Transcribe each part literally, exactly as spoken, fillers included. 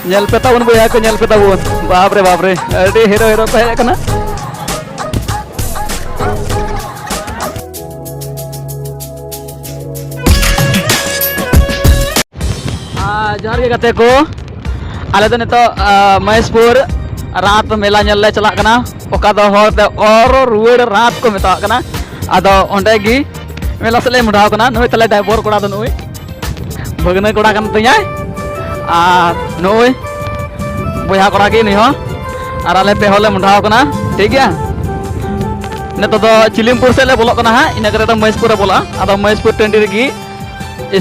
ᱧᱮᱞ ᱯᱮ ᱛᱟᱵᱚᱱ ᱵᱚᱭᱦᱟ ᱠᱚ, ᱧᱮᱞ ᱯᱮ ᱛᱟᱵᱚᱱ᱾ ᱵᱟᱯ ᱨᱮ ᱵᱟᱯ ᱨᱮ, ᱟᱹᱰᱤ ᱦᱤᱨᱳ ᱦᱤᱨᱳ ᱠᱚ ᱦᱮᱡ ᱟᱠᱟᱱᱟ᱾ ᱟᱨ ᱡᱚᱦᱟᱨ ᱜᱮ ᱜᱟᱛᱮ ᱠᱚ, ᱟᱞᱮ ᱫᱚ ᱱᱤᱛᱚᱜ, ᱟ, ᱢᱚᱦᱮᱥᱯᱩᱨ ᱨᱟᱛ ᱢᱮᱞᱟ ᱧᱮᱞ ᱞᱮ ᱪᱟᱞᱟᱜ ᱠᱟᱱᱟ, ᱚᱠᱟ ᱫᱚ ᱦᱚᱲ ᱛᱮ ᱚᱨ ᱨᱩᱣᱟᱹᱲ ᱨᱟᱛ ᱠᱚ ᱢᱮᱛᱟᱣᱟᱜ ᱠᱟᱱᱟ᱾ ᱟᱫᱚ ᱚᱸᱰᱮ ᱜᱮ ᱢᱮᱞᱟ ᱥᱮᱫ ᱞᱮ ᱢᱚᱦᱰᱟᱣ ᱠᱟᱱᱟ᱾ ᱱᱩᱭ ᱛᱟᱞᱮ ᱰᱟᱭᱵᱚᱨ ᱠᱚᱲᱟ ᱫᱚ ᱱᱩᱭ ᱵᱷᱟᱹᱜᱽᱱᱟᱹ ᱠᱚᱲᱟ ᱠᱟᱱ ᱛᱤᱧᱟᱭ, ᱟᱨ ᱱᱩᱭ ᱵᱚᱭᱦᱟ ᱠᱚᱲᱟ ᱜᱮ ᱱᱩᱭ ᱦᱚᱸ, ᱟᱨ ᱟᱞᱮ ᱯᱮ ᱦᱚᱲ ᱞᱮ ᱢᱚᱦᱰᱟᱣ ᱠᱟᱱᱟ, ᱴᱷᱤᱠ ᱜᱮᱭᱟ᱾ ᱱᱤᱛᱚᱜ ᱫᱚ ᱪᱤᱞᱤᱢᱯᱩᱨ ᱥᱮᱫ ᱞᱮ ᱵᱚᱞᱚᱜ ᱠᱟᱱᱟ ᱦᱟᱸᱜ, ᱤᱱᱟᱹ ᱠᱟᱛᱮ ᱫᱚ ᱢᱚᱦᱮᱥᱯᱩᱨ ᱞᱮ ᱵᱚᱞᱚᱜᱼᱟ᱾ ᱟᱫᱚ ᱢᱚᱦᱮᱥᱯᱩᱨ ᱴᱟᱺᱰᱤ ᱨᱮᱜᱮ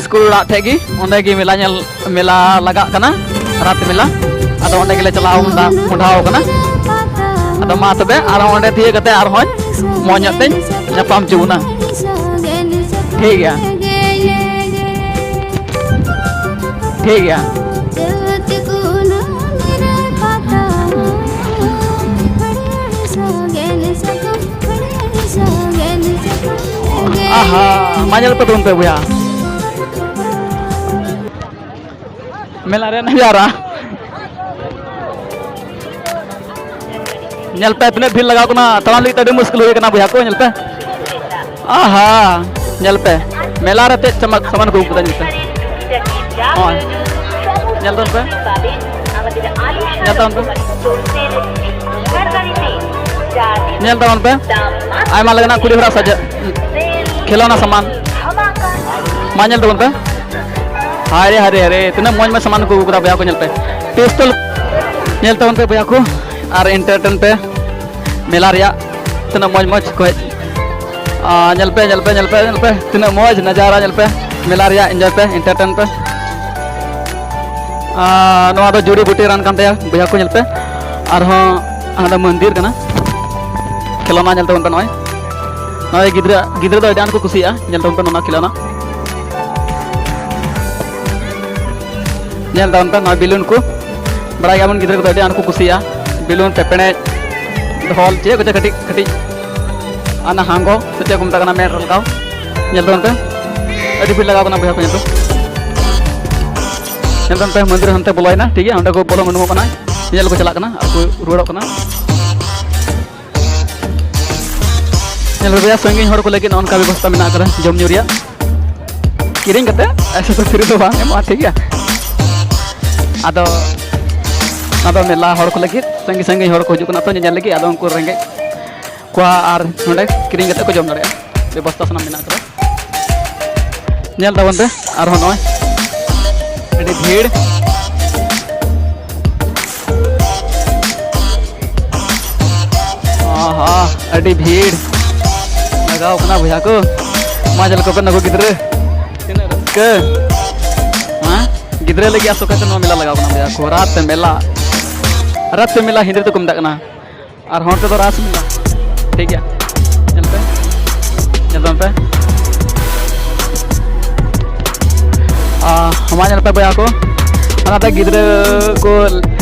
ᱥᱠᱩᱞ ᱚᱲᱟᱜ ᱴᱷᱮᱡ ᱜᱮ, ᱚᱸᱰᱮ ᱜᱮ ᱢᱮᱞᱟ ᱧᱮᱞ, ᱢᱮᱞᱟ ᱞᱟᱜᱟᱜ ᱠᱟᱱᱟ, ᱨᱟᱛ ᱢᱮᱞᱟ᱾ ᱟᱫᱚ ᱚᱸᱰᱮ ᱜᱮᱞᱮ ᱪᱟᱞᱟᱣ ᱢᱚᱦᱰᱟ-, ᱢᱚᱦᱰᱟᱣ ᱠᱟᱱᱟ᱾ ᱟᱫᱚ ᱢᱟ ᱛᱚᱵᱮ, ᱟᱨ ᱚᱸᱰᱮ ᱛᱤᱭᱟᱹᱜ ᱠᱟᱛᱮ ᱟᱨᱦᱚᱸ ᱢᱚᱡᱽ ᱧᱚᱜ ᱛᱮᱧ ᱧᱟᱯᱟᱢ ᱦᱚᱪᱚ ᱵᱚᱱᱟ᱾ ᱴᱷᱤᱠ ᱜᱮᱭᱟ, ᱴᱷᱤᱠ ᱜᱮᱭᱟ᱾ ᱟᱦᱟ, ᱢᱟ ᱧᱮᱞ ᱯᱮ ᱛᱟᱵᱚᱱ ᱯᱮ ᱵᱚᱭᱦᱟ᱾ ᱢᱮᱞᱟ ᱨᱮ ᱱᱟᱡᱟᱨᱟ᱾ ᱧᱮᱞ ᱯᱮ ᱛᱤᱱᱟᱹᱜ ᱵᱷᱤᱲ ᱞᱟᱜᱟᱣ ᱠᱟᱱᱟ, ᱛᱟᱲᱟᱢ ᱞᱟᱹᱜᱤᱫ ᱛᱮ ᱟᱹᱰᱤ ᱢᱩᱥᱠᱤᱞ ᱦᱩᱭ ᱠᱟᱱᱟ ᱵᱚᱭᱦᱟ ᱠᱚ, ᱧᱮᱞ ᱯᱮ᱾ ᱟᱦᱟ, ᱧᱮᱞ ᱯᱮ, ᱢᱮᱞᱟ ᱨᱮ ᱪᱮᱫ ᱪᱟᱢᱟᱠ ᱥᱟᱢᱟᱱ ᱠᱚ ᱟᱹᱜᱩ ᱠᱟᱫᱟ, ᱧᱮᱞ ᱯᱮ᱾ ᱦᱳᱭ, ᱧᱮᱞ ᱛᱟᱵᱚᱱ ᱯᱮ᱾ ᱧᱮᱞ ᱛᱟᱵᱚᱱ ᱯᱮ᱾ ᱧᱮᱞ ᱛᱟᱵᱚᱱ ᱯᱮ᱾ ᱟᱭᱢᱟ ᱞᱮᱠᱟᱱᱟᱜ ᱠᱩᱲᱤ ᱦᱚᱲᱟᱜ ᱥᱟᱡᱟᱜ, ᱠᱷᱮᱞᱳᱱᱟ ᱥᱟᱢᱟᱱ᱾ ᱢᱟ ᱧᱮᱞ ᱛᱟᱵᱚᱱ ᱯᱮ᱾ ᱦᱟᱭ ᱨᱮ, ᱦᱟᱭ ᱨᱮ, ᱦᱟᱭ ᱨᱮ, ᱛᱤᱱᱟᱹᱜ ᱢᱚᱡᱽ ᱢᱚᱡᱽ ᱥᱟᱢᱟᱱ ᱠᱚ ᱟᱹᱜᱩ ᱠᱟᱫᱟ ᱵᱚᱭᱦᱟ ᱠᱚ, ᱧᱮᱞ ᱯᱮ᱾ ᱯᱤᱥᱛᱚᱞ᱾ ᱧᱮᱞ ᱛᱟᱵᱚᱱ ᱯᱮ ᱵᱚᱭᱦᱟ ᱠᱚ, ᱟᱨ entertain ᱯᱮ᱾ ᱢᱮᱞᱟ ᱨᱮᱭᱟᱜ ᱛᱤᱱᱟᱹᱜ ᱢᱚᱡᱽ ᱢᱚᱡᱽ ᱠᱚ ᱦᱮᱡ᱾ ᱟᱨ ᱧᱮᱞ ᱯᱮ, ᱧᱮᱞ ᱯᱮ, ᱧᱮᱞ ᱯᱮ, ᱧᱮᱞ ᱯᱮ, ᱛᱤᱱᱟᱹᱜ ᱢᱚᱡᱽ ᱱᱟᱡᱟᱨᱟ, ᱧᱮᱞ ᱯᱮ᱾ ᱢᱮᱞᱟ ᱨᱮᱭᱟᱜ enjoy ᱯᱮ, entertain ᱯᱮ᱾ ᱟᱨ ᱱᱚᱣᱟ ᱫᱚ ᱡᱩᱲᱤ ᱵᱩᱴᱤ ᱨᱟᱱ ᱠᱟᱱ ᱛᱟᱭᱟ, ᱵᱚᱭᱦᱟ ᱠᱚ, ᱧᱮᱞ ᱯᱮ᱾ ᱟᱨᱦᱚᱸ ᱦᱟᱸᱰᱮ ᱢᱚᱱᱫᱤᱨ ᱠᱟᱱᱟ᱾ ᱠᱷᱮᱞᱳᱱᱟ ᱧᱮᱞ ᱛᱟᱵᱚᱱ ᱯᱮ ᱱᱚᱜᱼᱚᱭ᱾ ᱱᱚᱜᱼᱚᱭ ᱜᱤᱫᱽᱨᱟᱹ, ᱜᱤᱫᱽᱨᱟᱹ ᱫᱚ ᱟᱹᱰᱤ ᱟᱸᱴ ᱠᱚ ᱠᱩᱥᱤᱭᱟᱜᱼᱟ, ᱧᱮᱞ ᱛᱟᱵᱚᱱ ᱯᱮ ᱱᱚᱣᱟ ᱠᱷᱮᱞᱳᱱᱟ᱾ ᱧᱮᱞ ᱛᱟᱵᱚᱱ ᱯᱮ ᱱᱚᱣᱟ balloon ᱠᱚ᱾ ᱵᱟᱲᱟᱭ ᱜᱮᱭᱟᱵᱚᱱ ᱜᱤᱫᱽᱨᱟᱹ ᱠᱚᱫᱚ ᱟᱹᱰᱤ ᱟᱸᱴ ᱠᱚ ᱠᱩᱥᱤᱭᱟᱜᱼᱟ᱾ Balloon, ᱯᱮᱯᱮᱲᱮᱡ, ᱰᱷᱚᱞ, ᱪᱮᱫ ᱠᱚᱪᱚ ᱠᱟᱹᱴᱤᱡ ᱠᱟᱹᱴᱤᱡ᱾ ᱟᱨ ᱚᱱᱟ ᱦᱟᱝᱜᱚ ᱥᱮ ᱪᱮᱫ ᱠᱚ ᱢᱮᱛᱟᱜ ᱠᱟᱱᱟ, ᱢᱮᱫ ᱨᱮ ᱞᱟᱜᱟᱣ᱾ ᱧᱮᱞ ᱛᱟᱵᱚᱱ ᱯᱮ, ᱟᱹᱰᱤ ᱵᱷᱤᱲ ᱞᱟᱜᱟᱣ ᱠᱟᱱᱟ ᱵᱚᱭᱦᱟ ᱠᱚ, ᱧᱮᱞ ᱯᱮ᱾ ᱧᱮᱞ ᱛᱟᱵᱚᱱ ᱯᱮ, ᱢᱚᱱᱫᱤᱨ ᱦᱟᱱᱛᱮ ᱵᱚᱞᱚᱭᱮᱱᱟ, ᱴᱷᱤᱠ ᱜᱮᱭᱟ, ᱚᱸᱰᱮ ᱠᱚ ᱵᱚᱞᱚ ᱩᱰᱩᱠᱚᱜ ᱠᱟᱱᱟ, ᱧᱮᱧᱮᱞ ᱠᱚ ᱪᱟᱞᱟᱜ ᱠᱟᱱᱟ ᱟᱨ ᱠᱚ ᱨᱩᱣᱟᱹᱲᱚᱜ ᱠᱟᱱᱟ᱾ ᱧᱮᱞ ᱯᱮ ᱵᱚᱭᱦᱟ, ᱥᱟᱺᱜᱤᱧ ᱦᱚᱲ ᱠᱚ ᱞᱟᱹᱜᱤᱫ ᱱᱚᱜᱼᱚ ᱱᱚᱝᱠᱟ ᱵᱮᱵᱚᱥᱛᱷᱟ ᱢᱮᱱᱟᱜ ᱟᱠᱟᱫᱟ ᱡᱚᱢ ᱧᱩ ᱨᱮᱭᱟᱜ, ᱠᱤᱨᱤᱧ ᱠᱟᱛᱮ, ᱮᱭᱥᱮ ᱛᱚ free ᱫᱚ ᱵᱟᱝ ᱮᱢᱚᱜᱼᱟ, ᱴᱷᱤᱠ ᱜᱮᱭᱟ᱾ ᱟᱫᱚ ᱚᱱᱟ ᱫᱚ ᱢᱮᱞᱟ ᱦᱚᱲ ᱠᱚ ᱞᱟᱹᱜᱤᱫ, ᱥᱟᱺᱜᱤᱧ ᱥᱟᱺᱜᱤᱧ ᱦᱚᱲ ᱠᱚ ᱦᱤᱡᱩᱜ ᱠᱟᱱᱟ ᱛᱚ ᱧᱮᱧᱮᱞ ᱞᱟᱹᱜᱤᱫ, ᱟᱫᱚ ᱩᱱᱠᱩ ᱨᱮᱸᱜᱮᱡ ᱠᱚᱣᱟ ᱟᱨ ᱱᱚᱰᱮ ᱠᱤᱨᱤᱧ ᱠᱟᱛᱮ ᱠᱚ ᱡᱚᱢ ᱫᱟᱲᱮᱭᱟᱜᱼᱟ, ᱵᱮᱵᱚᱥᱛᱷᱟ ᱥᱟᱱᱟᱢ ᱢᱮᱱᱟᱜ ᱟᱠᱟᱫᱟ᱾ ᱧᱮᱞ ᱛᱟᱵᱚᱱ ᱯᱮ ᱟᱨᱦᱚᱸ ᱱᱚᱜᱼᱚᱭ ᱟᱹᱰᱤ ᱵᱷᱤᱲ, ᱟᱦᱟ, ᱟᱹᱰᱤ ᱵᱷᱤᱲ ᱞᱟᱜᱟᱣ ᱠᱟᱱᱟ ᱵᱚᱭᱦᱟ ᱠᱚ᱾ ᱢᱟ ᱧᱮᱞ ᱠᱚᱯᱮ ᱱᱩᱠᱩ ᱜᱤᱫᱽᱨᱟᱹ, ᱛᱤᱱᱟᱹᱜ ᱨᱟᱹᱥᱠᱟᱹ᱾ ᱦᱮᱸ, ᱜᱤᱫᱽᱨᱟᱹ ᱞᱟᱹᱜᱤᱫ ᱟᱥᱚᱠᱟᱭᱛᱮ ᱱᱚᱣᱟ ᱢᱮᱞᱟ ᱞᱟᱜᱟᱣ ᱠᱟᱱᱟ ᱵᱚᱭᱦᱟ ᱠᱚ, ᱨᱟᱛ ᱢᱮᱞᱟ, ᱨᱟᱛ ᱢᱮᱞᱟ ᱦᱤᱱᱫᱤ ᱛᱮᱠᱚ ᱢᱮᱛᱟᱜ ᱠᱟᱱᱟ᱾ ᱟᱨ ᱦᱚᱲ ᱛᱮᱫᱚ ᱨᱟᱥ ᱢᱮᱞᱟ᱾ ᱴᱷᱤᱠ ᱜᱮᱭᱟ, ᱧᱮᱞ ᱯᱮ, ᱧᱮᱞ ᱛᱟᱵᱚᱱ ᱯᱮ᱾ ᱟᱨ ᱢᱟ ᱧᱮᱞ ᱯᱮ ᱵᱚᱭᱦᱟ ᱠᱚ, ᱚᱱᱟᱛᱮ ᱜᱤᱫᱽᱨᱟᱹ ᱠᱚ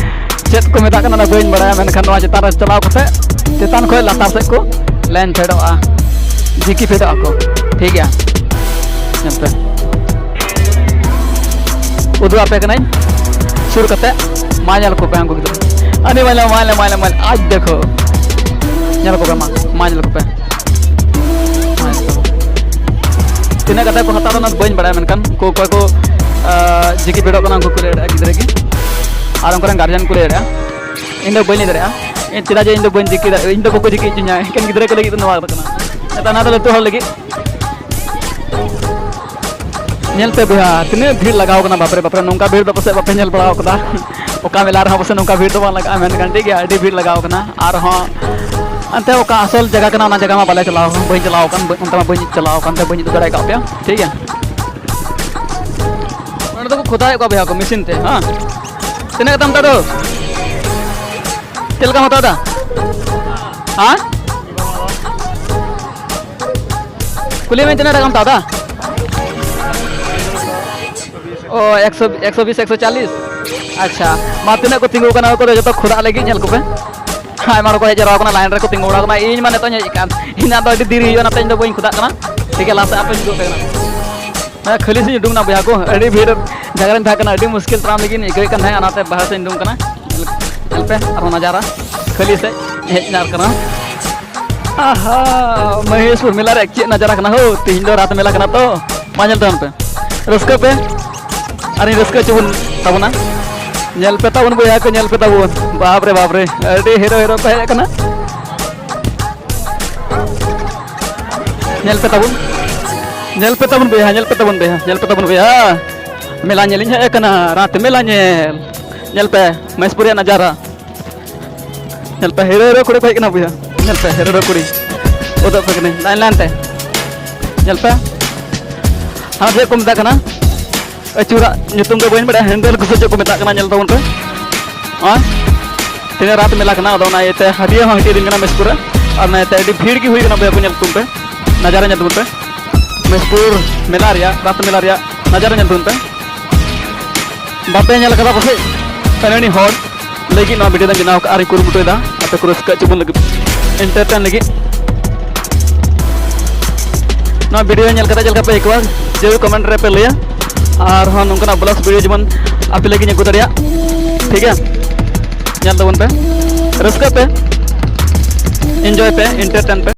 ᱪᱮᱫ ᱠᱚ ᱢᱮᱛᱟᱜ ᱠᱟᱱᱟ ᱚᱱᱟ ᱵᱟᱹᱧ ᱵᱟᱲᱟᱭᱟ, ᱢᱮᱱᱠᱷᱟᱱ ᱱᱚᱣᱟ ᱪᱮᱛᱟᱱ ᱨᱮ ᱪᱟᱞᱟᱣ ᱠᱟᱛᱮ ᱪᱮᱛᱟᱱ ᱠᱷᱚᱱ ᱞᱟᱛᱟᱨ ᱥᱮᱫ ᱠᱚ ᱞᱮᱱ ᱯᱷᱮᱰᱚᱜᱼᱟ, ᱡᱤᱠᱤ ᱯᱷᱮᱰᱚᱜ ᱟᱠᱚ᱾ ᱴᱷᱤᱠ ᱜᱮᱭᱟ, ᱧᱮᱞ ᱯᱮ, ᱩᱫᱩᱜ ᱟᱯᱮ ᱠᱟᱹᱱᱟᱹᱧ ᱥᱩᱨ ᱠᱟᱛᱮ᱾ ᱢᱟ ᱧᱮᱞ ᱠᱚᱯᱮ ᱩᱱᱠᱩ ᱜᱤᱫᱽᱨᱟᱹ, ᱟᱹᱰᱤ ᱢᱟᱭᱞᱟ, ᱢᱟᱭᱞᱟ, ᱢᱟᱭᱞᱟ, ᱢᱟᱭᱞᱟ, ᱟᱡ ᱫᱮᱠᱷᱳ, ᱧᱮᱞ ᱠᱚᱯᱮ, ᱢᱟ, ᱢᱟ ᱧᱮᱞ ᱠᱚᱯᱮ᱾ ᱛᱤᱱᱟᱹᱜ ᱠᱟᱛᱮ ᱠᱚ ᱦᱟᱛᱟᱣᱟ ᱚᱱᱟ ᱫᱚ ᱵᱟᱹᱧ ᱵᱟᱲᱟᱭᱟ, ᱢᱮᱱᱠᱷᱟᱱ ᱩᱱᱠᱩ ᱚᱠᱚᱭ ᱠᱚ, ᱟᱸ, ᱡᱤᱠᱤ ᱯᱷᱮᱰᱚᱜ ᱠᱟᱱᱟ ᱩᱱᱠᱩ ᱠᱚ ᱞᱟᱹᱭ ᱫᱟᱲᱮᱭᱟᱜᱼᱟ, ᱜᱤᱫᱽᱨᱟᱹ ᱜᱮ ᱟᱨ ᱩᱱᱠᱩ ᱨᱮᱱ ᱜᱟᱨᱡᱮᱱ ᱠᱚ ᱞᱟᱹᱭ ᱫᱟᱲᱮᱭᱟᱜᱼᱟ᱾ ᱤᱧ ᱫᱚ ᱵᱟᱹᱧ ᱞᱟᱹᱭ ᱫᱟᱲᱮᱭᱟᱜᱼᱟ, ᱤᱧ ᱪᱮᱫᱟᱜ ᱡᱮ ᱤᱧ ᱫᱚ ᱵᱟᱹᱧ ᱡᱤᱠᱤ ᱫᱟᱲᱮᱭᱟᱜᱼᱟ, ᱤᱧ ᱫᱚ ᱵᱟᱠᱚ ᱡᱤᱠᱤ ᱦᱚᱪᱚᱧᱟ, ᱮᱱᱠᱷᱟᱱ ᱜᱤᱫᱽᱨᱟᱹ ᱠᱚ ᱞᱟᱹᱜᱤᱫ ᱫᱚ ᱱᱚᱣᱟ ᱠᱟᱱᱟ᱾ ᱱᱮᱛᱟᱨ ᱚᱱᱟ ᱫᱚ ᱞᱟᱹᱴᱩ ᱦᱚᱲ ᱞᱟᱹᱜᱤᱫ᱾ ᱧᱮᱞ ᱯᱮ ᱵᱚᱭᱦᱟ, ᱛᱤᱱᱟᱹᱜ ᱵᱷᱤᱲ ᱞᱟᱜᱟᱣ ᱠᱟᱱᱟ, ᱵᱟᱯᱨᱮ ᱵᱟᱯᱨᱮ, ᱱᱚᱝᱠᱟ ᱵᱷᱤᱲ ᱫᱚ ᱯᱟᱥᱮᱡ ᱵᱟᱯᱮ ᱧᱮᱞ ᱵᱟᱲᱟᱣ ᱠᱟᱫᱟ᱾ ᱚᱠᱟ ᱢᱮᱞᱟ ᱨᱮᱦᱚᱸ ᱯᱟᱥᱮᱡ ᱱᱚᱝᱠᱟ ᱵᱷᱤᱲ ᱫᱚ ᱵᱟᱝ ᱞᱟᱜᱟᱜᱼᱟ, ᱢᱮᱱᱠᱷᱟᱱ ᱴᱷᱤᱠ ᱜᱮᱭᱟ, ᱟᱹᱰᱤ ᱵᱷᱤᱲ ᱞᱟᱜᱟᱣ ᱠᱟᱱᱟ᱾ ᱟᱨᱦᱚᱸ ᱚᱱᱛᱮ ᱚᱠᱟ ᱟᱥᱚᱞ ᱡᱟᱭᱜᱟ ᱠᱟᱱᱟ, ᱚᱱᱟ ᱡᱟᱭᱜᱟ ᱢᱟ ᱵᱟᱞᱮ ᱪᱟᱞᱟᱣ, ᱵᱟᱹᱧ ᱪᱟᱞᱟᱣ ᱟᱠᱟᱱ, ᱵᱟᱹᱧ, ᱚᱱᱛᱮ ᱢᱟ ᱵᱟᱹᱧ ᱪᱟᱞᱟᱣ ᱟᱠᱟᱱ ᱛᱮ ᱵᱟᱹᱧ ᱩᱫᱩᱜ ᱫᱟᱲᱮ ᱟᱠᱟᱫ ᱯᱮᱭᱟ, ᱴᱷᱤᱠ ᱜᱮᱭᱟ᱾ ᱱᱚᱸᱰᱮ ᱫᱚᱠᱚ ᱠᱷᱚᱫᱟᱭᱮᱫ ᱠᱚᱣᱟ ᱵᱚᱭᱦᱟ ᱠᱚ ᱢᱮᱥᱤᱱ ᱛᱮ, ᱦᱮᱸ᱾ ᱛᱤᱱᱟᱹᱜ ᱠᱟᱛᱮᱢ ᱦᱟᱛᱟᱣ ᱫᱚ? ᱪᱮᱫ ᱞᱮᱠᱟᱢ ᱦᱟᱛᱟᱣ ᱫᱟ? ᱦᱮᱸ? ᱠᱩᱞᱤ ᱢᱮ, ᱛᱤᱱᱟᱹᱜ ᱴᱟᱠᱟᱢ ᱦᱟᱛᱟᱣ ᱫᱟ? ᱚ, ᱮᱠᱥᱚ, ᱮᱠᱥᱚ ᱵᱤᱥ, ᱮᱠᱥᱚ ᱪᱟᱞᱞᱤᱥ᱾ ᱟᱪᱪᱷᱟ, ᱢᱟ, ᱛᱤᱱᱟᱹᱜ ᱠᱚ ᱛᱤᱸᱜᱩ ᱠᱟᱱᱟ, ᱚᱠᱚᱭ ᱫᱚ ᱡᱚᱛᱚ ᱠᱷᱚᱫᱟᱜ ᱞᱟᱹᱜᱤᱫ, ᱧᱮᱞ ᱠᱚᱯᱮ᱾ ᱟᱭᱢᱟ ᱦᱚᱲ ᱠᱚ ᱦᱮᱡ ᱡᱟᱣᱨᱟ ᱠᱟᱱᱟ, ᱞᱟᱭᱤᱱ ᱨᱮᱠᱚ ᱛᱤᱸᱜᱩ ᱵᱟᱲᱟ ᱠᱟᱱᱟ᱾ ᱤᱧ ᱢᱟ ᱱᱤᱛᱚᱜ ᱤᱧ ᱦᱮᱡ ᱟᱠᱟᱱ, ᱤᱧᱟᱹᱜ ᱫᱚ ᱟᱹᱰᱤ ᱫᱮᱨᱤ ᱦᱩᱭᱩᱜᱼᱟ, ᱚᱱᱟᱛᱮ ᱤᱧ ᱫᱚ ᱵᱟᱹᱧ ᱠᱷᱚᱫᱟᱜ ᱠᱟᱱᱟ᱾ ᱴᱷᱤᱠ ᱜᱮᱭᱟ, ᱞᱟᱦᱟ ᱥᱮᱫ ᱟᱯᱮ ᱡᱩᱞᱩᱜ ᱯᱮ ᱠᱟᱱᱟ᱾ ᱦᱮᱸ, ᱠᱷᱟᱹᱞᱤ ᱥᱮᱫ ᱩᱰᱩᱝ ᱮᱱᱟ ᱵᱚᱭᱦᱟ ᱠᱚ, ᱟᱹᱰᱤ ᱵᱷᱤᱲ ᱡᱟᱭᱜᱟ ᱨᱮᱧ ᱛᱟᱦᱮᱸ ᱠᱟᱱᱟ, ᱟᱹᱰᱤ ᱢᱩᱥᱠᱤᱞ ᱛᱟᱲᱟᱢ ᱞᱟᱹᱜᱤᱫ ᱤᱧ ᱟᱹᱭᱠᱟᱹᱣᱮᱫ ᱠᱟᱱ ᱛᱟᱦᱮᱸᱫ, ᱚᱱᱟᱛᱮ ᱵᱟᱦᱨᱮ ᱥᱮᱫ ᱤᱧ ᱩᱰᱩᱝ ᱠᱟᱱᱟ᱾ ᱧᱮᱞ ᱯᱮ ᱟᱨᱦᱚᱸ ᱱᱟᱡᱟᱨᱟ, ᱠᱷᱟᱹᱞᱤ ᱥᱮᱫ ᱦᱮᱡ ᱮᱱᱟ ᱠᱟᱱᱟ᱾ ᱟᱦᱟ, ᱢᱚᱦᱮᱥᱯᱩᱨ ᱢᱮᱞᱟ ᱨᱮ ᱪᱮᱫ ᱱᱟᱡᱟᱨᱟ ᱠᱟᱱᱟ ᱦᱳ, ᱛᱮᱦᱮᱧ ᱫᱚ ᱨᱟᱛ ᱢᱮᱞᱟ ᱠᱟᱱᱟ ᱛᱚ, ᱢᱟ ᱧᱮᱞ ᱛᱟᱵᱚᱱ ᱯᱮ, ᱨᱟᱹᱥᱠᱟᱹ ᱯᱮ ᱟᱨ ᱤᱧ ᱨᱟᱹᱥᱠᱟᱹ ᱦᱚᱪᱚ ᱵᱚᱱ ᱛᱟᱵᱚᱱᱟ᱾ ᱧᱮᱞ ᱯᱮ ᱛᱟᱵᱚᱱ ᱵᱚᱭᱦᱟ ᱠᱚ, ᱧᱮᱞ ᱯᱮ ᱛᱟᱵᱚᱱ, ᱵᱟᱯ ᱨᱮ ᱵᱟᱯ ᱨᱮ, ᱟᱹᱰᱤ ᱦᱤᱨᱳ ᱦᱤᱨᱳ ᱠᱚ ᱦᱮᱡ ᱟᱠᱟᱱᱟ᱾ ᱧᱮᱞ ᱯᱮ ᱛᱟᱵᱚᱱ, ᱧᱮᱞ ᱯᱮ ᱛᱟᱵᱚᱱ ᱵᱚᱭᱦᱟ, ᱧᱮᱞ ᱯᱮ ᱛᱟᱵᱚᱱ ᱵᱚᱭᱦᱟ, ᱧᱮᱞ ᱯᱮ ᱛᱟᱵᱚᱱ ᱵᱚᱭᱦᱟ᱾ ᱢᱮᱞᱟ ᱧᱮᱞ ᱤᱧ ᱦᱮᱡ ᱟᱠᱟᱱᱟ, ᱨᱟᱛ ᱢᱮᱞᱟ ᱧᱮᱞ᱾ ᱧᱮᱞ ᱯᱮ ᱢᱚᱦᱮᱥᱯᱩᱨ ᱨᱮᱭᱟᱜ ᱱᱟᱡᱟᱨᱟ᱾ ᱧᱮᱞ ᱯᱮ ᱦᱤᱨᱳ ᱦᱤᱨᱳ ᱠᱩᱲᱤ ᱠᱚ ᱦᱮᱡ ᱟᱠᱟᱱᱟ ᱵᱚᱭᱦᱟ, ᱧᱮᱞ ᱯᱮ ᱦᱤᱨᱳ ᱦᱤᱨᱳ ᱠᱩᱲᱤ᱾ ᱩᱫᱩᱜ ᱟᱯᱮ ᱠᱟᱹᱱᱟᱹᱧ line line ᱛᱮ᱾ ᱧᱮᱞ ᱯᱮ, ᱦᱟᱱᱟ ᱪᱮᱫ ᱠᱚ ᱢᱮᱛᱟᱜ ᱠᱟᱱᱟ, ᱟᱹᱪᱩᱨᱟᱜ ᱧᱩᱛᱩᱢ ᱫᱚ ᱵᱟᱹᱧ ᱵᱟᱲᱟᱭᱟ, handle ᱠᱚ ᱥᱮ ᱪᱮᱫ ᱠᱚ ᱢᱮᱛᱟᱜ ᱠᱟᱱᱟ, ᱧᱮᱞ ᱛᱟᱵᱚᱱ ᱯᱮ᱾ ᱦᱮᱸ, ᱛᱮᱦᱮᱧ ᱨᱟᱛ ᱢᱮᱞᱟ ᱠᱟᱱᱟ, ᱟᱫᱚ ᱚᱱᱟ ᱤᱭᱟᱹᱛᱮ ᱦᱟᱹᱴᱤᱭᱟᱹ ᱦᱚᱸ ᱦᱟᱹᱴᱤᱭᱟᱹ ᱫᱤᱱ ᱠᱟᱱᱟ ᱢᱚᱦᱮᱥᱯᱩᱨ ᱨᱮ, ᱟᱨ ᱚᱱᱟ ᱤᱭᱟᱹᱛᱮ ᱟᱹᱰᱤ ᱵᱷᱤᱲ ᱜᱮ ᱦᱩᱭ ᱠᱟᱱᱟ ᱵᱚᱭᱦᱟ ᱠᱚ, ᱧᱮᱞ ᱛᱟᱵᱚᱱ ᱯᱮ, ᱱᱟᱡᱟᱨᱟ ᱧᱮᱞ ᱛᱟᱵᱚᱱ ᱯᱮ᱾ ᱢᱚᱦᱮᱥᱯᱩᱨ ᱢᱮᱞᱟ ᱨᱮᱭᱟᱜ, ᱨᱟᱛ ᱢᱮᱞᱟ ᱨᱮᱭᱟᱜ ᱱᱟᱡᱟᱨᱟ ᱧᱮᱞ ᱛᱟᱵᱚᱱ ᱯᱮ᱾ ᱵᱟᱯᱮ ᱧᱮᱞ ᱠᱟᱫᱟ ᱯᱟᱥᱮᱡ, ᱛᱟᱦᱞᱮ ᱩᱱᱤ ᱦᱚᱲ ᱞᱟᱹᱜᱤᱫ ᱱᱚᱣᱟ video ᱫᱚᱧ ᱵᱮᱱᱟᱣ ᱠᱟᱜᱼᱟ ᱟᱨᱤᱧ ᱠᱩᱨᱩᱢᱩᱴᱩᱭᱮᱫᱟ ᱟᱯᱮ ᱠᱚ ᱨᱟᱹᱥᱠᱟᱹ ᱦᱚᱪᱚ ᱵᱚᱱ ᱞᱟᱹᱜᱤᱫ, entertain ᱞᱟᱹᱜᱤᱫ᱾ ᱱᱚᱣᱟ video ᱧᱮᱞ ᱠᱟᱛᱮ ᱪᱮᱫ ᱞᱮᱠᱟ ᱯᱮ ᱟᱹᱭᱠᱟᱹᱣᱟ, ᱡᱟᱹᱨᱩᱲ comment ᱨᱮ ᱯᱮ ᱞᱟᱹᱭᱟ᱾ ᱟᱨᱦᱚᱸ ᱱᱚᱝᱠᱟᱱᱟᱜ vlogs video ᱡᱮᱢᱚᱱ ᱟᱯᱮ ᱞᱟᱹᱜᱤᱫ ᱤᱧ ᱟᱹᱜᱩ ᱫᱟᱲᱮᱭᱟᱜ, ᱴᱷᱤᱠ ᱜᱮᱭᱟ? ᱧᱮᱞ ᱛᱟᱵᱚᱱ ᱯᱮ, ᱨᱟᱹᱥᱠᱟᱹ ᱯᱮ, enjoy ᱯᱮ, entertain ᱯᱮ᱾